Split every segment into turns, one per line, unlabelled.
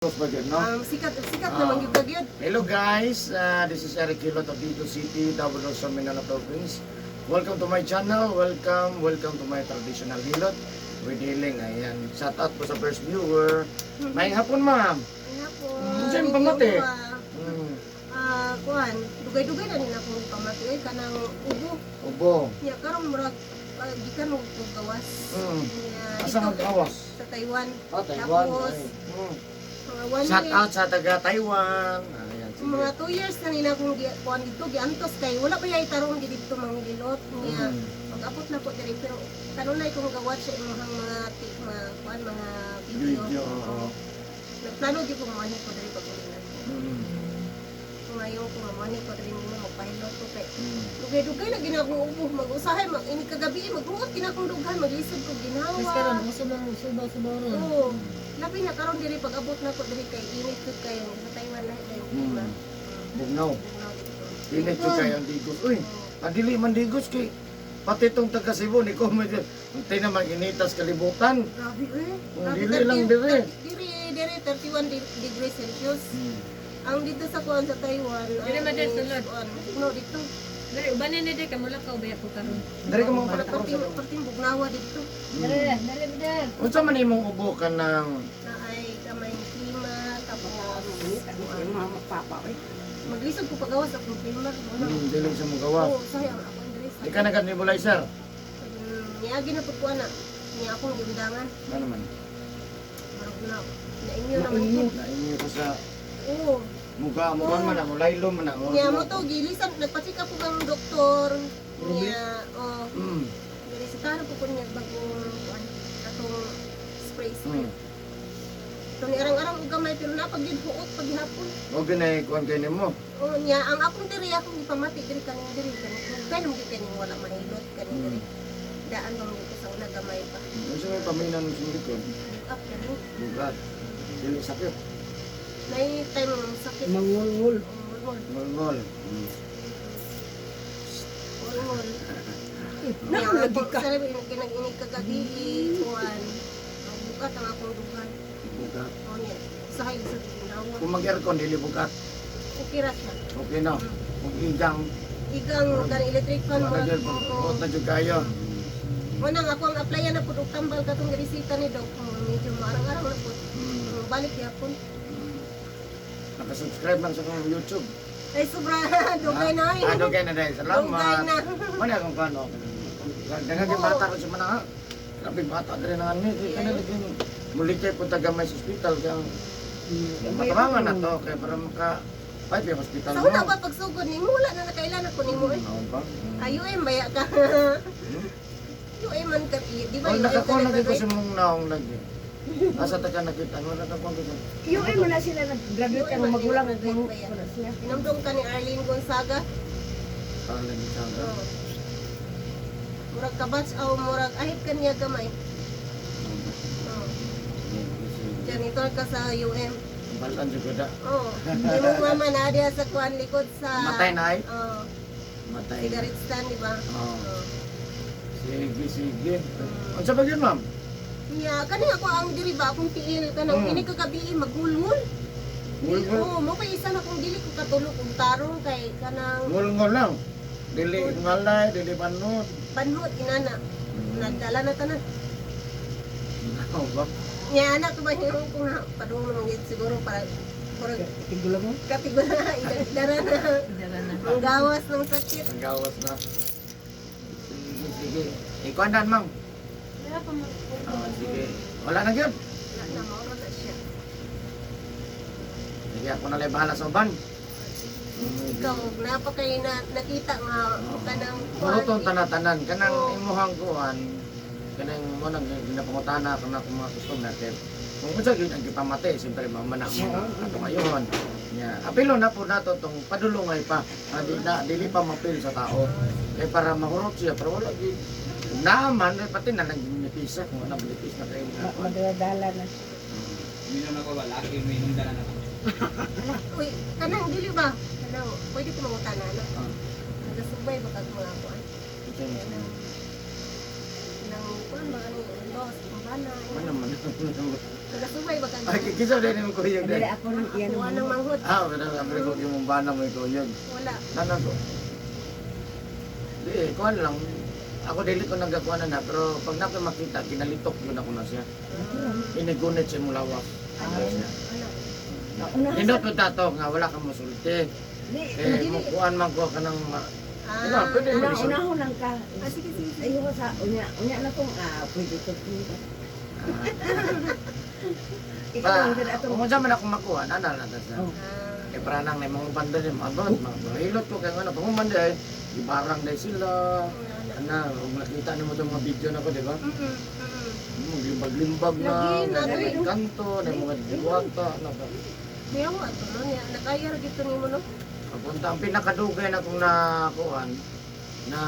Ba gyud, no?
Sikat sikat
Ah.
naman gyud ka gyud.
Hello guys, this is Eric Hilot of Dito City, Davao del Sur, Mindanao Province. Welcome to my channel. Welcome, welcome to my traditional hilot with healing. Ayan, shout out po sa first viewer. Maayong hapon, ma'am.
Ay hapon.
Diyan pamati.
Ah, kuan, dugay-dugay na nila akong pamati oy, kanang ubo.
Ubo.
Nya karon murag gikan og gawas. Nya,
Asa
dito
mag-awas?
sa Taiwan.
Ah, Taiwan.
Tapos,
Ay.
Mga one
Shout
year,
out sa taga Taiwan. Ayan, sige.
mga 2 years na nila akong kuan dito giantos kay wala pa yay tarong di dito manghilot niya. Pag-abot na po diri, pero kanunay kong gawat sa imong mga mga kuan, mga video.
Video, oo.
Nagplano gyud ko moanhi ko diri pag uli na ko. Ngayon ko nga moanhi ko diri nimo, magpahilot ko kay dugay-dugay na ginakong ubo, mag-usahay mag ini kagabi maghuot ginakong dughan, maglisod ko ginawa.
Mas karon uso man subaw-subaw ron.
Oo. Labi na karon diri pag abot na ko diri kay init jud kayo sa Taiwan na kayo klima.
Bugnaw.
Bugnaw dito.
Init jud kayo ang digos. Uy, ang dili man digos kay pati itong taga Cebu ni ko medyo hindi na maginitas kalibutan.
Grabe eh.
Kung
Grabe,
dili lang
30
dire.
Diri diri 31 degrees Celsius. Ang dito sa kuan sa Taiwan.
Dili
ang
man diri
is,
sulod.
kuan, no, dito.
Dili ubanin ni kay mula ka ubaya ko karon.
Diri ka mga palit
Perting perting bugnawa dito.
Dili, dili dili.
Unsa man imong ubo ka ng
Na ay kamay klima, tapos maglisod ko pagawas akong klima. Wala.
Dili sa mugawa?
Oo, sayang ako ang dress.
Di ka nagad nebulizer?
Niagi na po ko ana. Niya akong gindangan.
Ano man?
Marag na. Nainyo naman ko.
Nainyo ko sa
Oo.
muga muga man na mulaylo man na.
Niya mo to gilisan nagpa-check up po kang doktor. Niya, oh, gilisitahan po ko niya bagong kuan atong spray spray. Ito ni arang-arang og gamay pero napag gid huot paghapon.
Mo ginay kuan kay nimo.
Oh, niya ang akong diri akong gipamati diri kaning diri kaning kay nung kaning wala mahilot kaning diri. Daan man ko sa una gamay pa.
Unsa may paminan sa likod?
Up kani.
Bugat. Dili sakit.
Nay time ang sakit.
Mangulngul.
Ngulngul.
Ngol-ngol.
Ngulngul. Niya ang akong sarili kinag-inig kagabi kuan. Ang bukat ang akong dugan.
Bugat.
Oh, niya. Usahay sa ginawa.
Kung mag-aircon dili bugat.
Okay ra siya.
Okay na. Kung igang
Igang kan electric fan mo.
wala gyud buot na jud kayo.
Mo nang ako ang applyan na pud og tambal katong resita ni doc mo medyo maarang-arang na pud. Balik gyapon.
Nakasubscribe man sa akong YouTube.
Ay sobra dugay na ay.
Ah, dugay na dahil. Salamat.
Dugay na.
Mana akong paano? Daghang kay bata ko sa mana ha. Grabe bata diri na ani. Kay kana lagi muli kay punta gamay sa ospital kay ang matabangan na to kay para maka five yung hospital
Sa
mo.
una ba pagsugod nimo wala na nakailan ako nimo eh.
Oo ba?
Ayo eh maya ka. Yo eh man ka di ba?
Oh,
UM ka
nakakuha lagi ko
nag-graduate?
sa mong naong lagi. Asa ta ka nakita? Wala nakakuha ko sa.
UM mo na sila nag-graduate
UM
ang
man
magulang
nila
at
nag-graduate ba yan?
wala siya.
Hinumdum ka ni Arlene Gonzaga.
Para lagi sa.
Oo. Murag kabatch aw murag ahit kanya gamay. Oo. Janitor ka sa UM.
Balan jud ko da.
Oo. Imong mama na diha sa kuan likod sa
Matay na ay.
Oo.
Matay.
Cigarette stand, di ba?
Oo.
Oo.
Sige, sige. Unsa ba yun, ma'am?
Nya kani ako ang diri ba akong tiil kanang ini kagabi maghulhul.
Ngulngul.
Oo, mo kay isa na kung dili ko katulog og tarong kay kanang
Ngulngul lang. Dili ngalay, dili panot.
panhot inana. Nagdala na tanan.
Oo ba?
Nya anak ko ba yung kung padung naman gid siguro para murag
Tigula mo.
katigula idara na.
Dara na.
Ang gawas ng sakit.
Ang gawas na. Sige, sige. Ikaw andan, ma'am.
Wala pa man.
Ah, sige. Wala na gyud.
Wala na mauro na siya.
Sige, ako na lang bahala sa uban.
Ikaw napa kay na nakita nga kanang
Puro tong tanatanan. Kanang
Oo.
imuhang kuan. Kanang mo nang ginapangutana kanang akong mga customer kay kung unsa gyud ang gipamati, siyempre mamana mo ato ngayon. Nya, apilo na po nato tong padulungay pa. Ah, di na dili pa mapil sa tao. Kay para mahurot siya pero wala gyud. Naaman eh, pati na nang nipisa kung ano nipis na kayo nga.
Madala-dala na.
Uminom ako ba? Laki, uminom dala na kami.
Uy, kanang dili ba? Kanang pwede ko mangutana na.
Ah.
Nagasubay ba kag mga kuan?
Ito yun.
Kanang nang kuan ba kani los kumbana.
Ano man?
Taga-subay ba ka?
Ay, kinsa din mo kuyog
Dili
din.
ako nang iyan.
Kuha ng manghod.
Ah, pero sabi ko yung bana mo kuyog.
Wala.
Nanan ko. Di, kuan lang. Ako dili ko nagakuha na na, pero pag nako makita, kinalitok yun ako na siya. Inigunit siya mong lawas. Ano siya.
Ano?
Nindot ko tato nga wala kang masulti.
Di,
Eh, mo kuan man ko ka ng
Ah,
Diba, pwede
una unahon lang ka.
Ah, sige, sige, sige.
Ayoko sa unya, unya na tong pwede to. Ikaw
Pa,
ang gud atong
kung unsa man ako makuha, nana na ta siya.
Oh.
Ah,
Eh, para nang mga banda din, mga mga hilot ko kay ano, pag banda eh, gibarang dahil sila.
wala.
Ana, kung nakita nimo itong mga video na ko, di ba? Limbag-limbag na,
Lagi, natoy.
mga kanto, na mga diwata, na ba?
Kaya mo ato no niya nakayar gito nimo no.
Papunta, ang pinakadugay na kung nakuan, na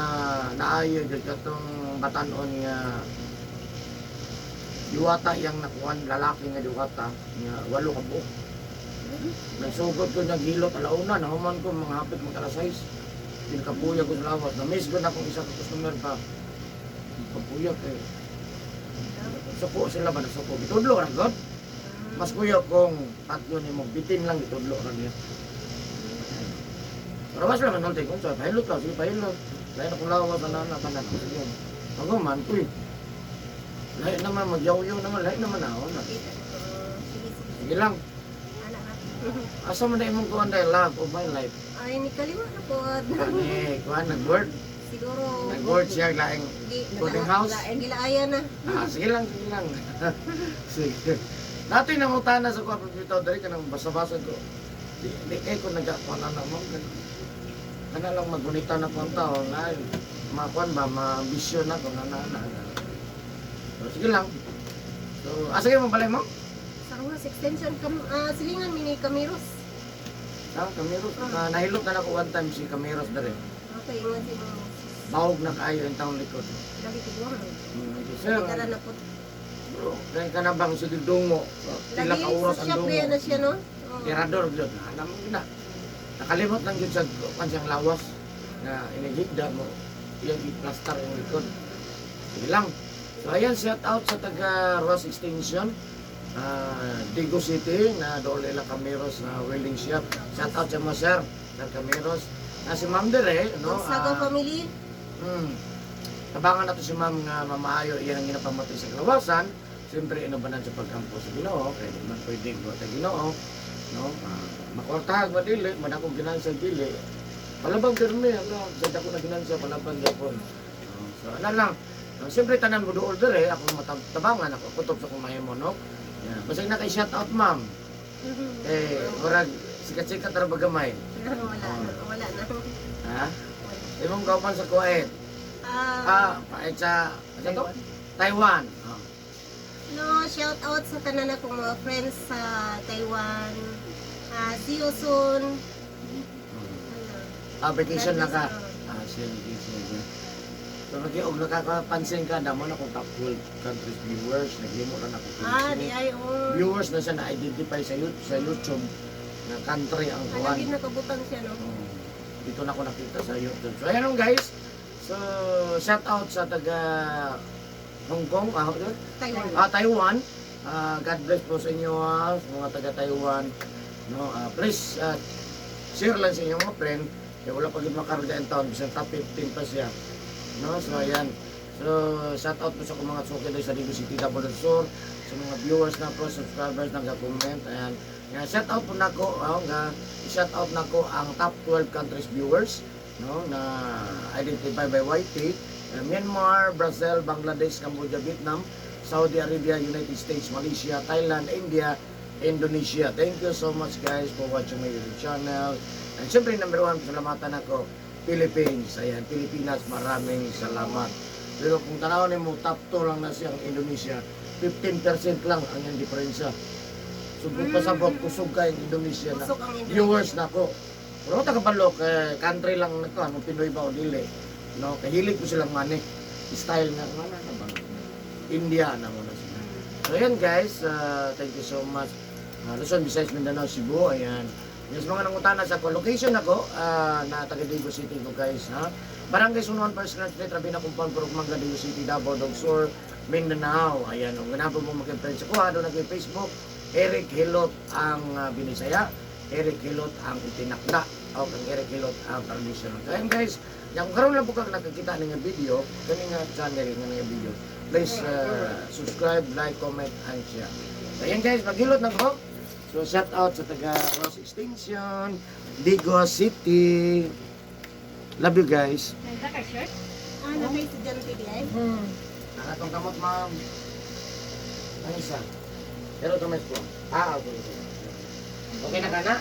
naayo jud katong batanon nga diwata yang nakuan, lalaki nga diwata, nga 8 ka buok. Nagsugot ko naghilot alauna, nahuman ko mga hapit mag alas 6. Pinakapuyag ko sa lawas. Na-miss ko na akong isa ka customer pa. Kapuyag eh. Suko sila ba nasuko? Gitudlo ra god. Mas kuya kung tatlo ni mo bitin lang gitudlo ra niya. Pero mas lang manulti kung sa pahilot lang, sige pahilot. Lain akong lawas na na tanan. Sige. Pag-uman, uy. Lain naman, magyaw-yaw naman, lain naman ako na.
Kita. Sige, sige.
Sige lang.
Ana ka.
Asa man na imong kuan dahil love of my life.
Ay ni kaliwa na po.
Kani, kuan nag-word.
Siguro
Nag-word siya laing
di
boarding house.
Gilaaya na.
Ah, sige lang, sige lang. Sige. Dati nangutana sa kuha bitaw diri kanang basa-basa ko. Di, di kay ko nagakuan na mo. Kana lang magunita na kuan tao na makuan ba maambisyon na ko na na na. Na. So, sige lang. So, asa kayo mabalay mo?
Sa Rojas extension kam silingan mini Camiros.
Ah, Camiros. Ah, nahilot na nako one time si Camiros diri.
Okay, ingon si mo.
Bawog na kaayo ang taong likod.
Lagi tiguang.
Sir,
Dala na po.
bro, kaya ka na bang sige dungo? Pila
Lagi
ka oras
sa
ang
shop
dungo.
na siya no. Oo.
Tirador gyud. Alam mo na. Nakalimot lang gyud sa kan siyang lawas na inihigda mo iyang i-plaster yung likod. Sige lang. So ayan, shout out sa taga Ross Extension, Digo City na Dolela Camiros na welding shop. Shout out sa mga sir, Sir Camiros. Na si Ma'am Dere, no?
Gonzaga family.
Tabangan nato si Ma'am nga mamaayo iyan ang ginapamatay sa kalawasan. Siyempre inubanan sa pagkampo sa Ginoo kay di man pwede buhat sa Ginoo, no? Makortahag ba dili, manakong ginansya dili. Palabang pirmi, ala, sa dako na ginansya palabang gyapon. So ala lang. Siyempre tanan mo duol dere, ako matabangan ako kutob sa akong mahimo, no? Yeah. Basta na kay shout out, ma'am. Eh, murag sikat-sikat ra ba gamay?
Wala na, wala na.
Ha? Imong kauban sa Kuwait.
Ah,
Ah, paet sa ano to? Taiwan. Oh.
No, shout out sa tanan akong mga friends sa Taiwan. Ah, see you soon. Ano,
Ah, vacation na ka.
God bless.
Ah, sige, sige. So, lagi og nakakapansin ka, damo na kung top 12 countries viewers, naghimo na ako.
Ah, di ay oh.
Viewers na siya na-identify sa YouTube na country ang
Ah,
kuan.
lagi nakabutang siya no.
Oh, dito na ako nakita sa YouTube. So, ayan guys. So, shout out sa taga Hong Kong, yun?
Taiwan.
Ah, Taiwan. Ah, God bless po sa inyo sa mga taga Taiwan. No, please share lang sa inyong mga friend. Kaya wala pa gid makarga in town, bisan top 15 pa siya. No, so ayan. So, shout out po sa akong mga suki diri sa Digo City, Davao del Sur, sa mga viewers na po, subscribers na comment. Ayan. Nga, shout out po nako, nga shout out nako ang top 12 countries viewers, no, na identified by YT. Myanmar, Brazil, Bangladesh, Cambodia, Vietnam, Saudi Arabia, United States, Malaysia, Thailand, India, Indonesia. Thank you so much guys for watching my YouTube channel. And siyempre number one, salamatan ako, Philippines. Ayan, Pilipinas, maraming salamat. Pero kung tanawin mo, top 2 lang na siyang Indonesia. 15% lang ang iyang diferensya. So kung pasabot, kusog ka yung Indonesia na
Usok ang Indonesia.
viewers na ko. Pero taga-balok, eh, country lang na to, anong Pinoy ba o dili. No, kahilig ko silang mani. Style nga, nga na ba? India na muna sila. So ayan guys, thank you so much. Luzon, Visayas, Mindanao, Cebu, ayan. Yes, mga nangutana sa ko. Location ako, na taga Digo City ko guys, ha? Barangay Sunuan, First Grand Street, Rabina Compound, Purok Mangga, Digo City, Davao del Sur. Mindanao. Ayan, kung ganahan po mo makipren sa kuha, doon na kay Facebook, Eric Hilot ang Binisaya, Eric Hilot ang Itinakda, o kang Eric Hilot ang traditional. So, ayan guys, yan, kung karon lang po kag nakakita ning nga video, kani nga channel nga nga video, please subscribe, like, comment, and share. So, ayan guys, maghilot na ko. So, shout out sa taga Rose Extension, Digos City. Love you guys.
Nagda ka shirt?
Ah, na kay estudyante di ay.
Ang atong kamot, ma'am. Ang isa. Pero kamay ko. Ah, okay. Okay, okay na ka na?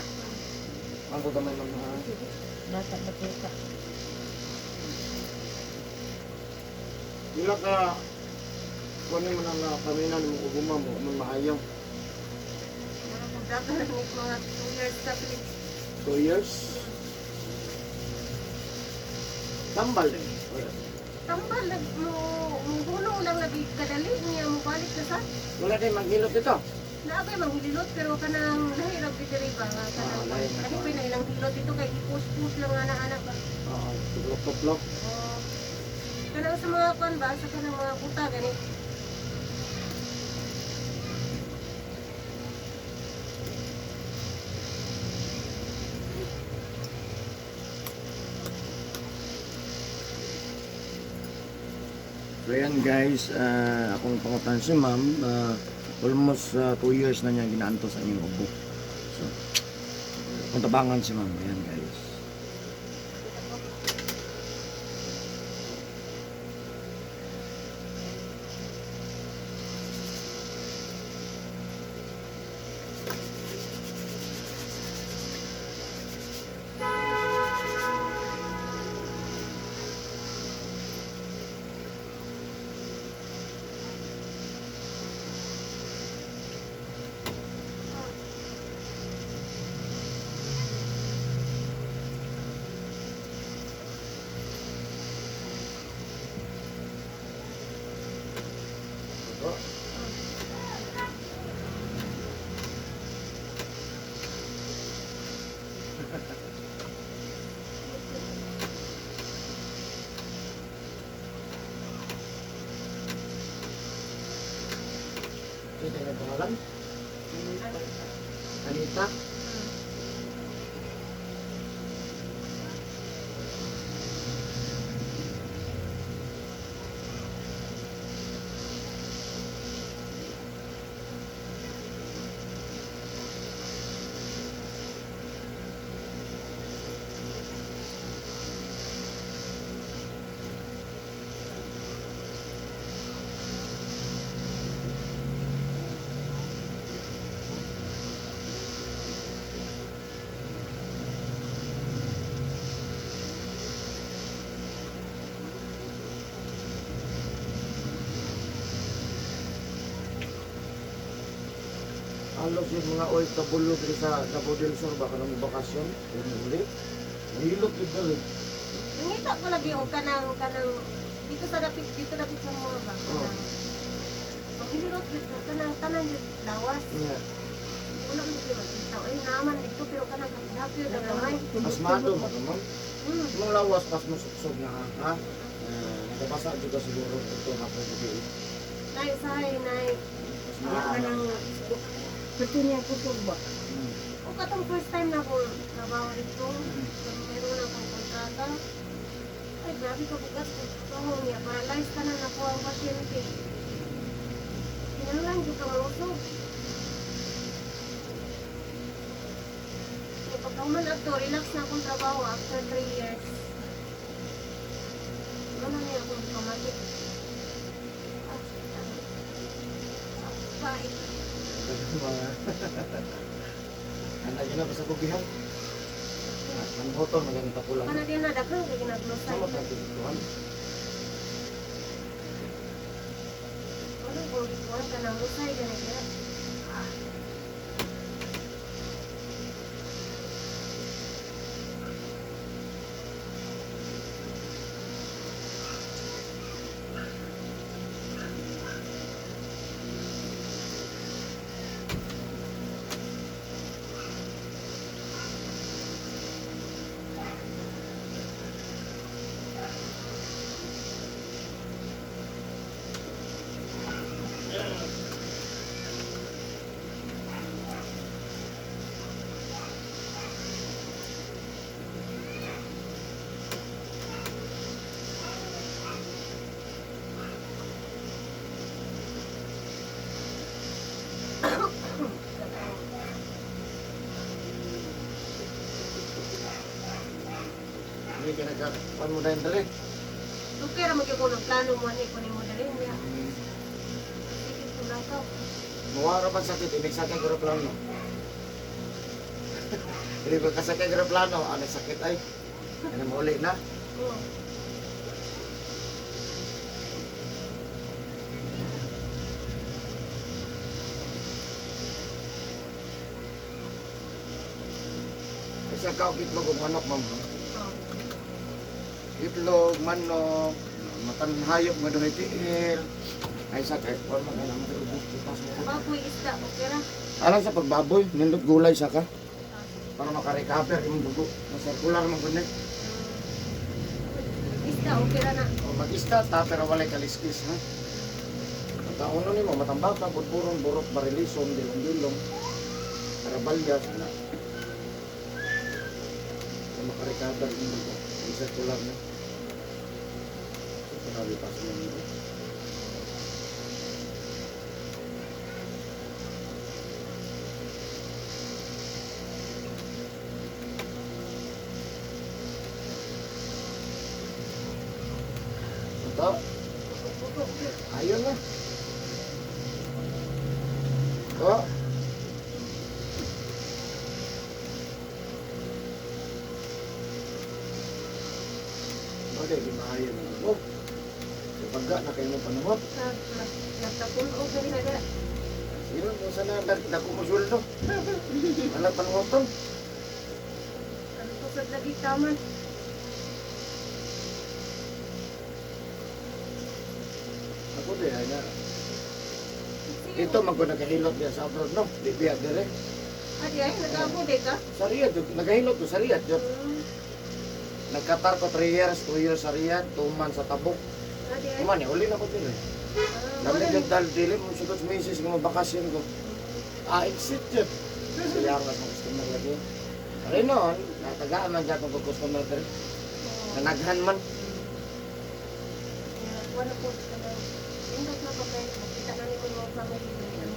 Ang ko kamay, ma'am. Ha?
Bata batuta.
Dila ka, kunin mo na nga kaminan mo uguma mo, man maayo.
Mga kontrata na ni mga 2 years sa Philippines.
2 years. Tambal.
Tambal nag mo mo lang lagi kadali niya mo balik na sa.
Wala din maghilot ito.
Naagay manghilot pero kanang nahirap dito rin ba nga kanang
Ah, lahi na
ano pa na ilang hilot dito kay i-push-push lang nga na anak ba.
Oo, tuplok-tuplok.
Oh. Kanang sa mga kwan ba sa kanang mga buta gani.
So yan guys, akong pangutan si ma'am, almost 2 years na niya ginaantos ang iyong ubo. So, puntabangan si ma'am. Ayan guys. Ito. Ito yung pangalan? Anita? Halos yung mga OFW diri sa Davao del Sur ba kanang bakasyon, yung uli. Nahilot yun dali.
Nangita ko lagi og kanang kanang dito sa dapit dito dapit sa mga ba.
Oo.
Kanang Manghilot gyud ko kanang tanan gyud lawas.
Yeah.
Wala mo gyud makita. Ay naman dito pero kanang dapit na gamay.
Asmado mo naman. Mong lawas pas mo suksog na ha. Nagabasa juga siguro ito hapon gabi.
Nay sahay nay.
Unya
Asmado.
kanang pati niya kusog ba.
O katong first time na akong trabaho dito, meron na akong kontrata. Ay, grabe ka bugas ko. Trabaho niya, paralyzed ka na nakuha ang pasyente. Kinahanglan jud ka mausog. Kaya pagkahuman ato, relax na akong trabaho after 3 years. Ano niya akong pamati. Ah, bye.
Anak yun na pa sa kubihan. Manhoto maganda ko lang.
Kana din na daghang kay ginaglusay.
Sama ka dito.
Ano kung gikuan ka ng lusay gani kaya?
Dili ka nagkakuan mo dahil dali.
Okay ra magyud ko ng plano mo ani kunin mo dali niya. Sige ko lang ka.
Muwara pa sakit, ibig sakit aeroplano. Dili ko kasakay aeroplano, ano sakit ay. Ano mo uli na?
Oo.
Kasi ka og itlog ug manok ma'am.
Oh.
Itlog, manok, matan hayop nga dunay tiil. Ay sakit, kuan man alam mo ubos butas mo.
Baboy isda okay ra.
Alam sa pagbaboy, nindot gulay sa ka para makarecover imong dugo. Masirkular man gud ni.
Isda okay ra na.
O mag-isda ta pero walay kaliskis ha. Ang tauno nimo matambaka, budburon, burok, barilison, dilong-dilong, karabalyas na. Para makarecover imong dugo. Masirkular na. So, grabe pa sa mga. Ito, ayun na. Ito. Bagay, di maayo na ako. Sa pagka na kayo mo panungot.
Nagtapun-og na rin na.
Sige lang, kung saan na dako mo sweldo. Wala panungoton.
Ano to sa lagi taman?
Ako di, ay na. Ito, magko nagahilot diya sa abroad, no? Di biya dire.
Adi ay nag-abo de ka.
Sa Riyadh, jud. Nagahilot to sa Riyadh, jud. Nagkatar ko 3 years, 2 years sa Riyadh, 2 months sa Tabuk.
Adi ay.
Kuman, uli na ko din eh. Dami dyan dahil dili mo sugot misis nga mabakasyon ko. Ah, exit yun. Siya ang akong customer lagi. Pero noon, natagaan man dyan akong customer diri. Nanaghan man.
Wala po kanang indot na ba kay makita na nimo mga family diri ano.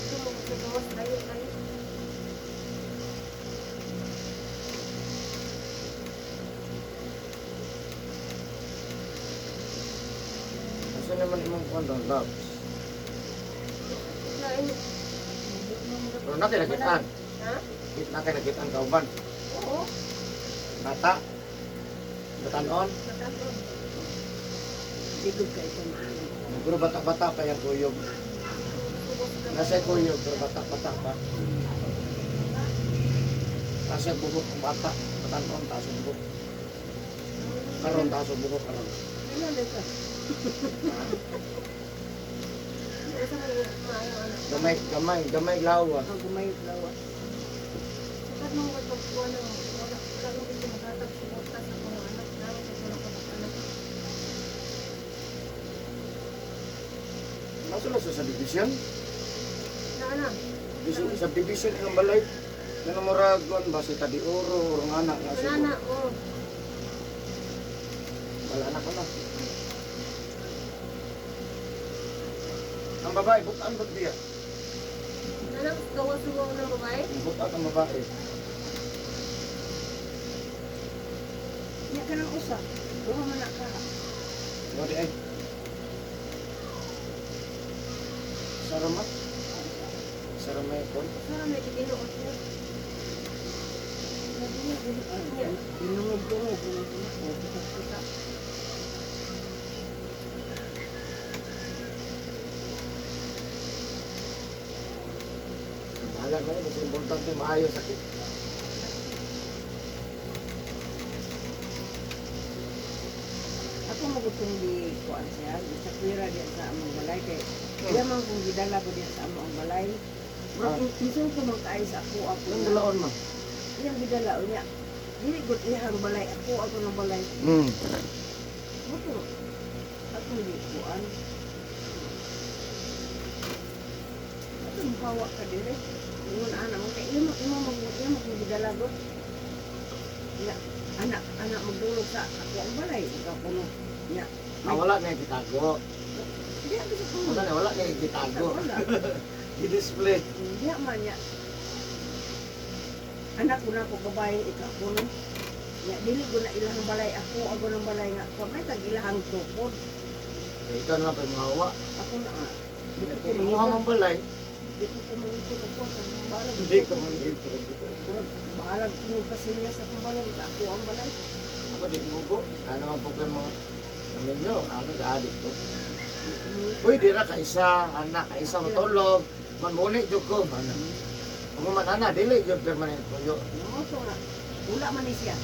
Ito mo sa gawas layo layo.
Asa naman imong kuwan doon, loves?
Lain.
Pero natin nakitaan.
Ha?
Natin nakitaan kauban.
Oo.
Bata. Batanon.
Matapos.
Ligod ka ito maayo.
Pero bata-bata pa yung kuyog. Nasa kuyog, pero bata-bata pa. Taas ang buhok ang bata. Batanon, taas ang buhok. Karon, taas ang buhok. Karon.
Ano na ka?
Asa man maayo anak.
Gamay, gamay, gamay lawa.
Ang gumayot lawa.
Sapat mo magpagkuha ng wala wala mo dito maghatag suporta sa mga anak namin sa tulong ka anak.
Nasa lang sa subdivision?
Na ana.
Subdivision ng balay. Nanamuragon ba si Tadi Oro, orang anak na
Wala na, oh.
Wala na ko na. Ang babae, butaan ba't diya?
Nanang gawa suwaw ng babae?
Ang butaan ang babae.
Nya ka nang usa. Duha man na ka.
Ano di ay? Sarama? Sarama yung kon?
Sara may tinuod niya.
Dinungog-dungog. Kita.
Bahala ka na, mas importante maayos sakit.
Ako magutong di kuan siya, sa kwira diya sa among balay kay iya man kung gidala ko diya sa among balay. Murag insulto man kaayo sa ako ako.
Anong dalaon mo?
Iyang gidala unya. Dili gud iyang balay ako ako ng balay. Buto. Ako di kuan. Ato muhawa ka dire. Ingon ana mo kay imo imo mag imo kung gidala gud. Nya anak anak magdulog sa ako ang balay ikaw kuno. Nya.
Ah, wala na yung gitago.
Di ako sa kuno.
Wala na, wala na yung gitago.
Wala.
I-display.
Hindi man niya. Anak ko na ko babae ikaw ko no. Nya dili ko na ilang balay ako ako ng balay nga ko may tag ilahang tukod.
Eh, ikaw na lang pa yung hawa.
Ako na nga. Di ko
Kumuha mong balay.
Di ko kumangipon ako sa balag.
Hindi ko mangipon.
Balag ko pasinya sa akong balay ako ang balay.
Ako di mugo. Ano man po kayo mga pamilyo. Ano ga-addict ko. Uy, di ra kaisa, anak, kaisa matulog. Manmuni jud ko. Ano? Kung man ana, dili jud permanent puyo.
Mo to nga. Wala man ni siya.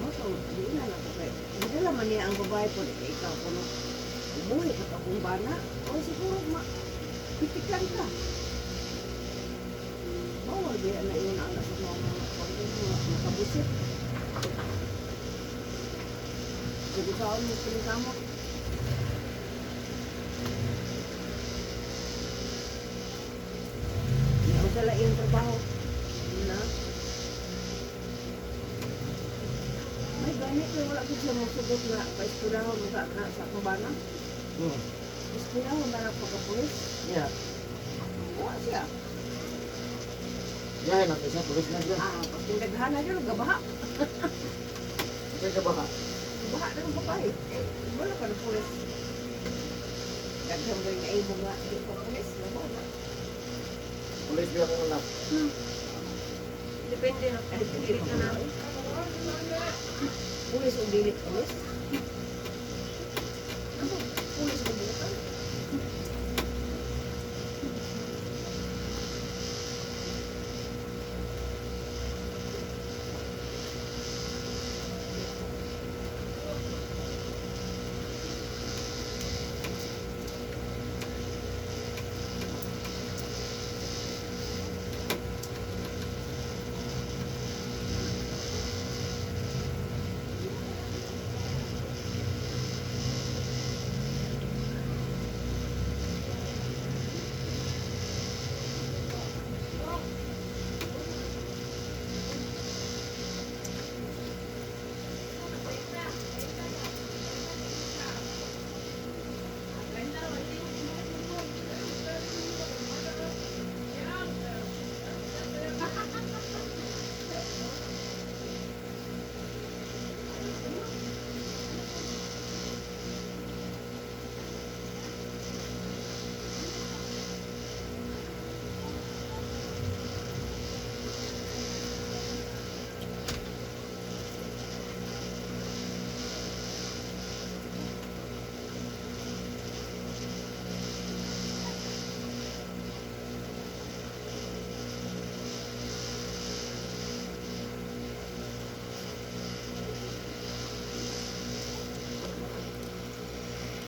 Mo to di na na ko kay. Hindi man niya ang babae po di kay ikaw kuno. Umuwi ka pa kung bana. O siguro ma pitikan ka. Bawal ba na yun ang nasa mga mga mga makabusit. Sige saan mo pinkamot. Ang sala iyong trabaho. Na. May gani ko wala ko siya mosugot nga paeskwelahon mo sa na, sa akong bana. Eskwelahon na lang pagka-pulis.
Yeah.
Wala siya.
Yahin ang isa, pulis na dyan.
Ah, pag na dyan, gabaha.
Okay ka ba ka?
Gabaha na ng babae. Eh, wala pa ng pulis. Daghan ba yung naimo nga, di pa pulis, gabaha na.
Pulis biya ko na.
Depende na.
Ay, dili
Dili ka na.
Pulis o dili pulis? Ano, pulis o